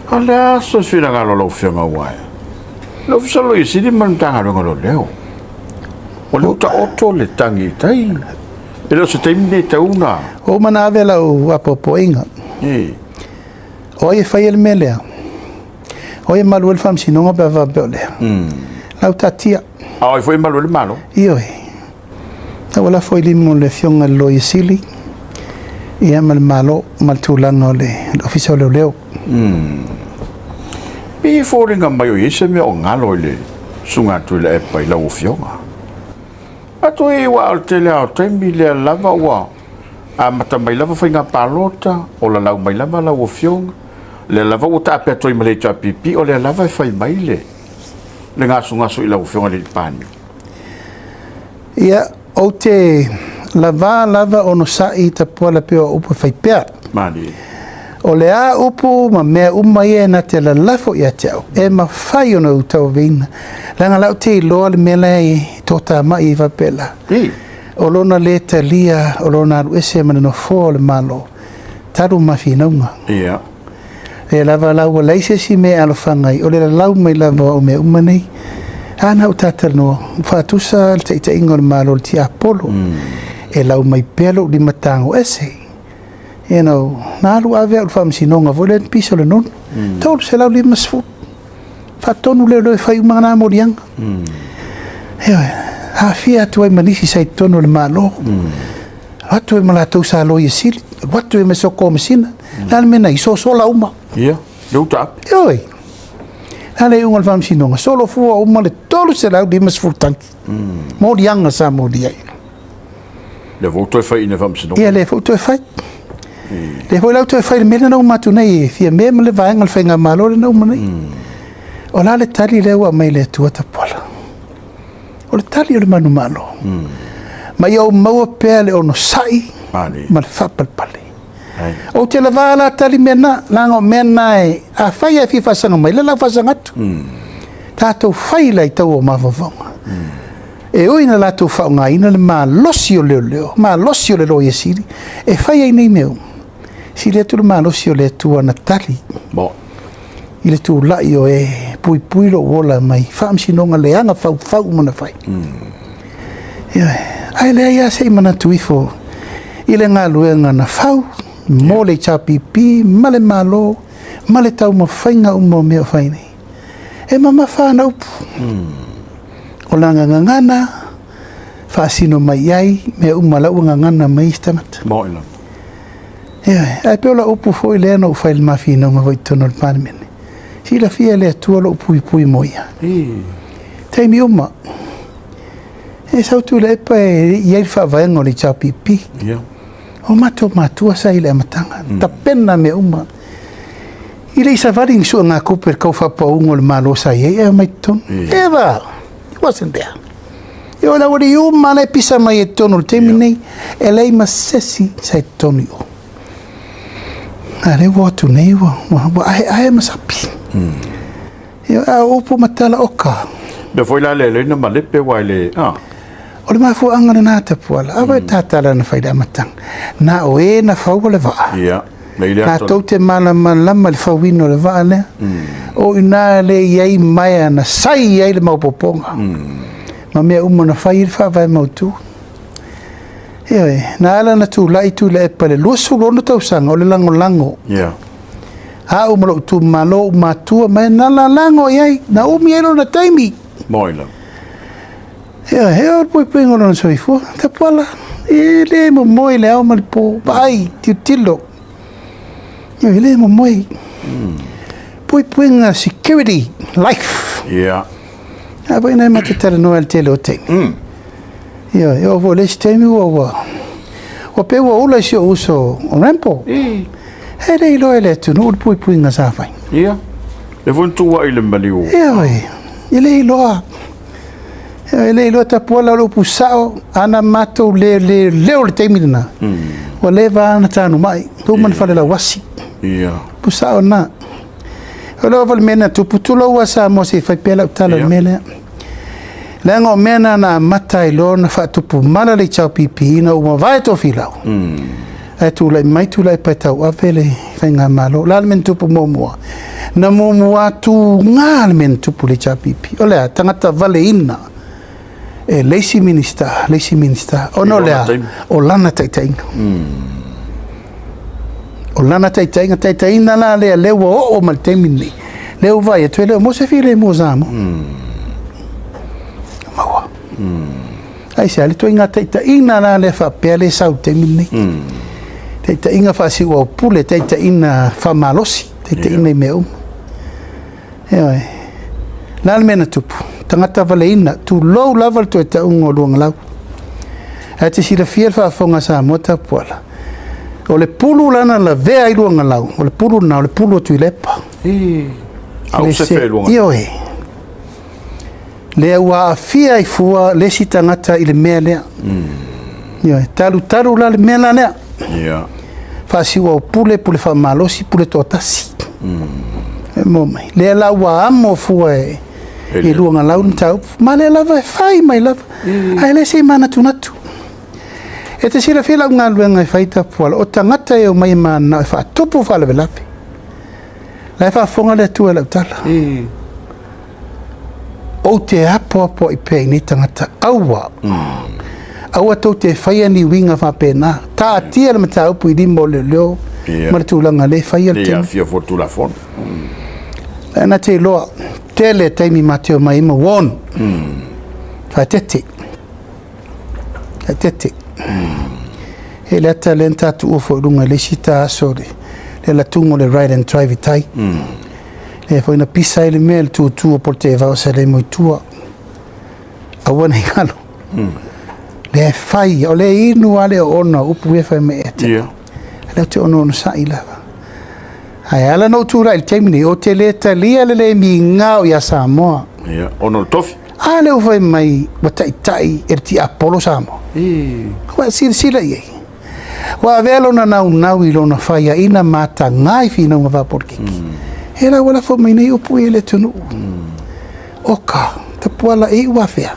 O le a se finagalo o lau Afioga aua e le Ofisa o le Loia Sili ma le Matagaluega o Leoleo. O lea ua taoto le tagi i tai. E le o se taimi lenei e tatau ona... Ua uma ona ave lau apoapoaiga. O ai e faia le mea lea? O ai e malu ai le faamasinoga pe a faapea o lea? La ua taatia. A o ai foi e malu ai le Malo? Ioe. La ua lafo i lima o le Afioga i le Loia Sili ia ma le Malo ma le tulaga o le Ofisa o Leoleo. Pei e foliga mai o i ai se mea o galo i le Susuga a Tuilaepa i lau Afioga. Atu ai aua o le tele lava o taimi lea lava ua amata mai lava faiga palota, o lalau mai lava lau Afioga, lea lava ua taape atu ai ma le HRPP, o lea lava e fai mai le gasogaso i lau Afioga i le Palemia. Ia, ou te lava lava onosai Tapuala pei o upu e fai pea. Malie. O le a upu ma mea uma ia na te lalafo ia te au, e mafai ona ou tauaveina. Leaga la ou te iloa le mea la e toatamai ai faapela. O lona le talia, o lona alu ese ma le nofoa o le Malo, talu ma finauga. Ia. Lea lava la ua leai se isi mea e alofaga ai, o le lalau mai lava o mea uma nei. A na ou talanoa, faatusa le taitaiga o le Malo i le tiapolo. E lau mai pea lou limatago ese. You know, na alu ave au i le faamasinoga foi lea na pisa o le nonu. 350. Faatonu lea e fai uma na moliaga. Ioe, aafia atu ai ma nisi sa i totonu o le Malo. Atu ai ma latou sa Loia Sili, alu atu ai ma se Komesina. Le a le mea na i, sosola uma. Ia, le uta ape. Ioe. A le iuga o le faamasinoga, solofua uma le 350 tagi. Moliaga sa molia ai. Lea foi ua toe fai i le faamasinoga. Ia, lea foi ua toe fai. Lea foi la ua toe fai le mea lea na uma atu nei e Fiame ma le vaega o le Faigamalo lea na uma nei. O la le tali lea ua aumai e le Atua Tapuala? O le tali o le manumalo. Ma ia ou maua pea le onosai ma le faapalepale. Ou te lava la tali mea na, leaga o mea na e, afai e fia faasaga mai, lea la faasaga atu. Tatou fai la i tau o mafaufauga. E ui na latou faaaogaina le malosi o leoleo, malosi o le Loia Sili, e fai ai nei mea uma. Sili atu le malosi o le Atua na tali i le tulai o e puipui lou ola mai faamasinoga leaga faufau uma na fai. Ioe, ae leai lava se i manatu ifo i le galuega na fau mo le HRPP ma le Malo ma le taumafaiga uma o mea o fai nei. E mamafa ana upu. O lana gagana faasino mai i ai mea uma la ua gagana mai isi tagata. Moi lava. Ioe, ae pei o lau upu foi lea na ou fai i le ma finauga foi i totonu o le Palemene. Silafia e le Atua lou puipui mo ia. Taimi uma. E sau Tuilaepa e i ai le faavaega o le HRPP. Ia. O matou matua sa i le amataga. Tapena mea uma. I le i savali ni suegatupe i le tau faapauga o le Malo sa i ai, e omai i totonu. Ever! He wasn't there. E o la ua uma la e pisa mai i totonu o le taimi nei, e leai ma se isi sa i totonu i o. A lea ua o atu nei ua aeae ma sapi. Ia, a o upu ma tala oka. Mea foi la lea na malepe aua e le... O le mafuaaga lena Tapuala, aua e tatala na fai i le amataga. Na o e na faua le vaa. Ia. Latou te malamalama i le fauina o le vaa lea. O i ina le i ai maea na sai i ai le maopoopoga. Ma mea uma na fai ai le faavae mautu. Ioe, na ala na tulai Tuilaepa i le 26 tausaga o le lagolago. Ia. Au ma lou itumalo ou matua ma e na lalago i ai, na umi ai lona taimi. Moi lava. Ioe, e o le puipuiga o lona soifua. Tapuala, e le momoe le ao ma le po. Vaai, tilotilo. Ioe, e le momoe. Puipuiga security, life. Ia. A foi na e matou talanoa i le tele o taimi. Ioe, e oo foi i le isi taimi ua ua ua pei ua ula i si ou uso o Rambo. E le iloa e le atunuu le puipuiga sa fai. Ia. Lea foi na tuuai i le maliu. Ioe, e le iloa. E le iloa Tapuala o le upu sao, ana matou le leo i le taimi lena, ua leva ona tanumai, ua uma ona falelauasi. Ia. Upu sao lena. O le mea na tupu, tulou lava Samoa se i fai pea lau tala i le mea lea. Leaga o mea na na amata ai loa ona faatupu mala le HRPP ina ua mavae Tofilau. Ae tulai mai Tuilaepa e tauave le faigamalo. O le a le mea na tupu muamua? Na muamua tuga le mea na tupu i le HRPP. O le a? Tagata valeina e le isi Minisita, le isi Minisita, ona o le a? O lana taitaiga. O lana taitaiga, taitaiga la lea, lea ua oo mai le taimi lenei, lea ua vaai atu, e le o maua se filemu o Samoa. Maua. Aisea? Le ituaiga taitaiga la lea faapea lea e sau i le taimi lenei. Taitaiga faasiuaupule, taitaiga faamalosi, taitaiga i mea uma. Ioe. O le a le mea na tupu? Tagata valeina, tulou lava le toe tauga o Luagalau. Ae te silafia le faafofoga a Samoa Tapuala, o le pulu la na lavea ai Luagalau, o le pulu lena, o le pulu a Tuilaepa. A ua sefe e Luagalau. Ioe. Lea ua aafia ai fua le isi tagata i le mea lea. Ioe, talutalu la le mea la lea. Faasiuaupule, pule faamalosi, pule toatasi. E maua mai. Lea la ua amo fua e i Luagalau le mataupu. Ma lea lava e fai mai lava. Ae le se i manatunatu. E te silafia lau galuega e fai Tapuala, o tagata e omai e mananao e faatupu faalavelave. La e faafofoga le Atua i lau tala. Ou te apoapoai pea i nei tagata, aua, aua tou te faia ni uiga faapena. Taatia le mataupu i lima o leoleo ma le tulaga lea e faia le taimi. Le aafia foi le Tulafono. E na te iloa, tele taimi ma te omai ma warn. Faaeteete. Faaeteete. E le ata lea na ta tuua foi i luga i le isi ta aso le latuga o le ride and drive i tai. Lea foi na pisa ai le mea i le tutu o Polataivao sa le mo i tua. Aua ne i galo. Lea e fai, o lea e inu lava le oona o upu ia fai mai ia te au. Lea ou te onoonosai lava. Ae ala ona ou tulai i le taimi nei, ou te le talia le le migao ia Samoa. Ia, ona o le tofi. A lea ua fai mai ua taitai e le tiapolo Samoa. Ua e silasila i ai. Ua avea lona naunau i lona faiaina mataga i finauga faapolokiki. E la ua lafo mai nei upu ia i le atunuu. Oka, Tapuala e iu afea.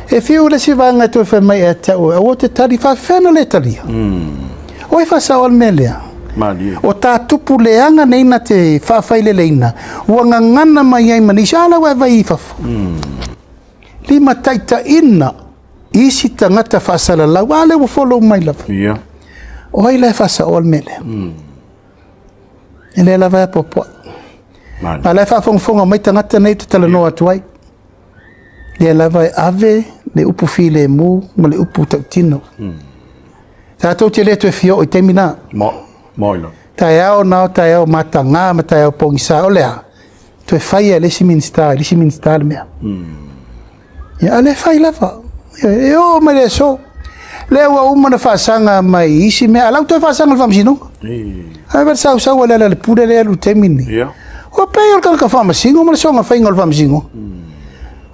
E fiu le isi vaega e toe fai mai ia te au, aua te tali, faafefea ona le talia. O ai faasaoa le mea lea? Malie. O ta tupu leaga nei na te faafaileleina, ua gagana mai ai ma nisi, a la ua e vai i fafo. Limataitaiina isi tagata faasalalau, a lea ua follow mai lava. Ia. O ai la e faasaoa le mea lea? E lea lava e apoapoai. Malie. A la e faafogafoga mai tagata nei ou te talanoa atu ai. Lea lava e ave le upu filemu ma le upu tautino. Tatou te le toe fia oo i taimi na. Mo, mo ilo. Taeao na o taeao mataga ma taeao pogisa, o le a? Toe faia e le isi Minisita, e le isi Minisita le mea. Ia, a le fai lava. E oo mai le aso. Lea ua uma ona faasaga mai i isi mea, a la ua toe faasaga i le Faamasinoga. Ae vaai le sausau a le Lealailepule lea e alu i le taimi lenei. Ua pei o le tagata faamasino ma le soona faiga o le Faamasinoga.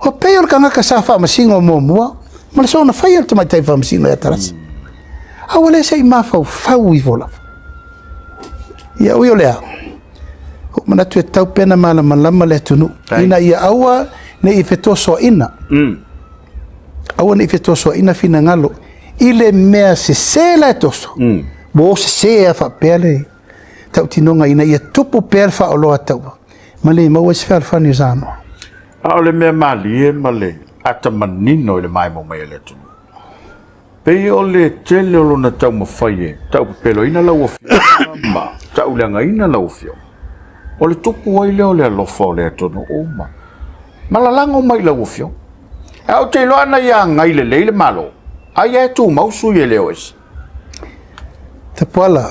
Ua pei o le tagata sa faamasino muamua ma le soona faia o le tamaitai faamasino ia Tarasa. A ua le se i mafaufau ifo lava. Ia ui o lea, ua manatu e tatau pea ona malamalama le atunuu ina ia aua ne i fetosoaina. Aua ne i fetosoaina finagalo i le mea sese la e toso. Ua o sese lava faapea le tautinoga ina ia tupu pea le faaoloa taua ma le maua ai se fealofani o Samoa. A o le mea malie ma le ata manino i le maimoa mai a le atunuu, pei o le tele o lona taumafai e taupepeloina lau Afioga ma tauleagaina lau Afioga, o le tupu ai lea o le alofa o le atunuu ma lalago mai i lau Afioga. Ae ou te iloa ana ia agai lelei le Malo, ai e tumau sui e le o ese. Tapuala,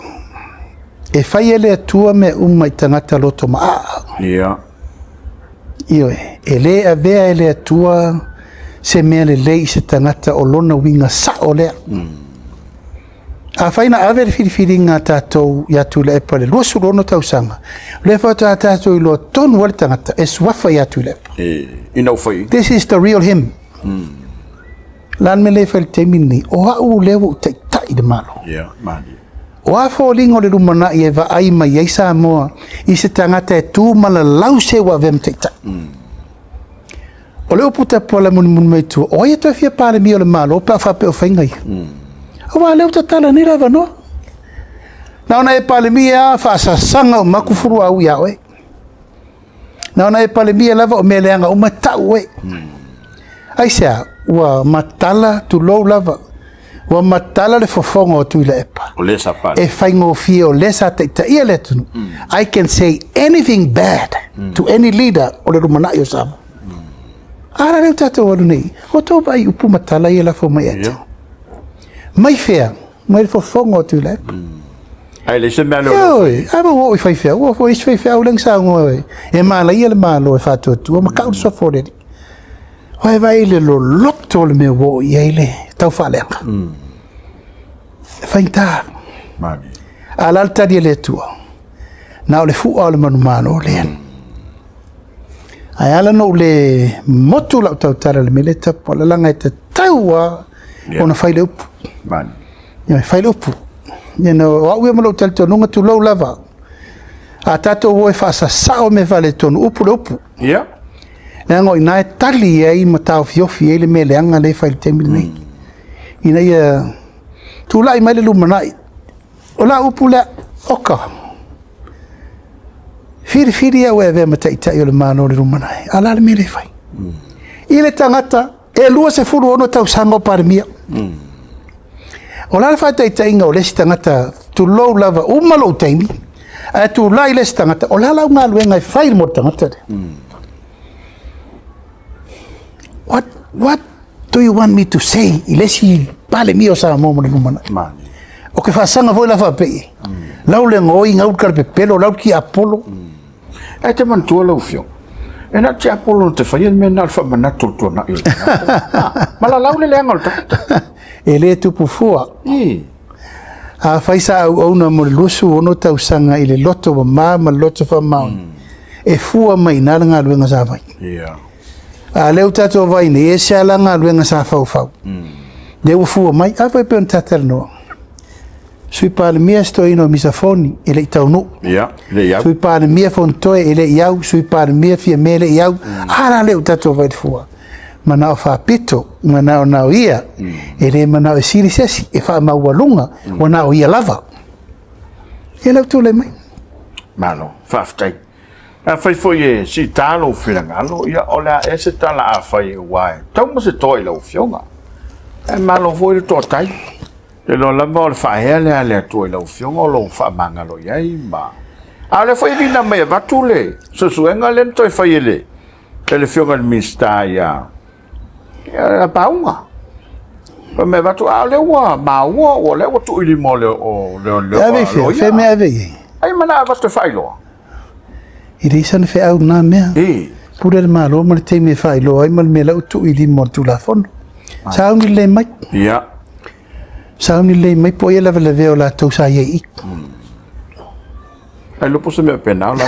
e fai e le Atua mea uma i tagata loto maaa. Ia. Ioe, e le avea e le Atua se mea lelei i se tagata o lona uiga sao lea. Afai na ave le filifiliga a tatou ia Tuilaepa i le 26 tausaga, o lea faatoa tatou iloa tonu ai le tagata e suafa ia Tuilaepa. E, ina ua fai. This is the real him. O le a le mea lea e fai i le taimi lenei? O au lea ua ou taitai i le Malo. Ia, malie. O a foliga o le lumanai e vaai mai ai Samoa i se tagata e tu ma lalau se ua avea ma taitai? O le upu tapuala mulimuli mai tua, o ai e toe fia Palemia o le Malo pe a faapea o faiga ia? Aua lea ua tatala nei le avanoa. Na ona e Palemia lava, faasasaga uma atu fuluau ia oe. Na ona e Palemia lava o mea leaga uma e tau oe. Aisea? Ua matala, tulou lava, ua matala le fofoga o Tuilaepa. O lea sa Palemia. E faigofie o lea sa taitaia le atunuu. I can say anything bad to any leader o le lumanai o Samoa. A la lea ua tatou alu nei, ua outou vaai i upu ma tala ia e lafo mai ia te au. Mai fea? Mai le fofoga o Tuilaepa. Ae leai se mea lea o Ioe, a ua oo i faifeau, ua foi isi faifeau lea na saunoa e malaia le Malo e faatuatua ma tau le suafa o le Alii. Ua e vaai i le loloto o le mea ua oo i ai le taufaaleaga. E faigata. A o le a le tali a le Atua? Na o le fua o le manumalo lea. Ae ala ona ou le motu lau tautala i le mea lea Tapuala, leaga e tatau lava ona fai le upu. Ia, fai le upu. Ia, o au ia ma lou talitonuga, tulou lava, a tatou o e faasasao mea faaletonu, upu le upu. Leaga o i ina e tali ai ma taofiofi ai le mea leaga lea e fai i le taimi lenei. Ina ia tulai mai le lumanai. O lau upu lea, oka, filifili au e avea ma taitai o le Malo i le lumanai, a o le a le mea lea e fai? I le tagata e 26 tausaga o Palemia. O le a le faataitaiga o le isi tagata, tulou lava, uma lou taimi, ae tulai le isi tagata, o le a lau galuega e fai mo le tagata lea? What do you want me to say i le isi Palemia o Samoa mo le lumanai? O ke faasaga foi la faapei, lau le goi, gau le kalepepelo, lau le tiapolo. Ae te manatua lau Afioga, e na o le tiapolo na te faia le mea lena o le faamanatu o le tuanai o le tagata. Ma lalau le leaga o le tagata. E le tupu fua. Afai sa auauna mo le 26 tausaga i le loto mama ma le loto faamaoni, e fua mai i ina le galuega sa fai. A o lea ua tatou vaai nei, e ese lava la galuega sa faufau. Lea ua fua mai. A foi e pei ona ta talanoa. Sui Palemia si toeaina o Misa Foni e le i taunuu. Ia, e le i au. Sui Palemia Fonotoe e le i au. Sui Palemia Fiame e le i au. A la lea ua tatou vaai i le fua. Manao faapito, manao na o ia, e le manao e sili se isi, e faamaualuga, ua na o ia lava. Ia lea ua tulai mai. Malo, faafetai. Afai foi e siita lou finagalo, ia o le a ea se tala afai aua e tau ma se toa i lau Afioga. Ae malo foi le toatai. Te iloa lava o le faaea lea a le Atua i lau Afioga o lou faamagalo i ai ma... A o lea foi e vina mai e avatu le suesuega lea na toe fai e le Afioga i le Minisita ia Pauga. Fai mai avatu, a o lea ua maua, o lea ua tuu i lima o le E ave i fea? Fea mea ave i ai? Ai mana avatu e faailoa. E leai sana feau i lena mea. Pule le Malo ma le taimi e faailoa ai ma le mea la ua tuu i lima o le Tulafono. Sauni lelei mai. Sauni lelei mai po o ai e lavelavea o latou sa i ai i i. Ai lopo se mea penao la.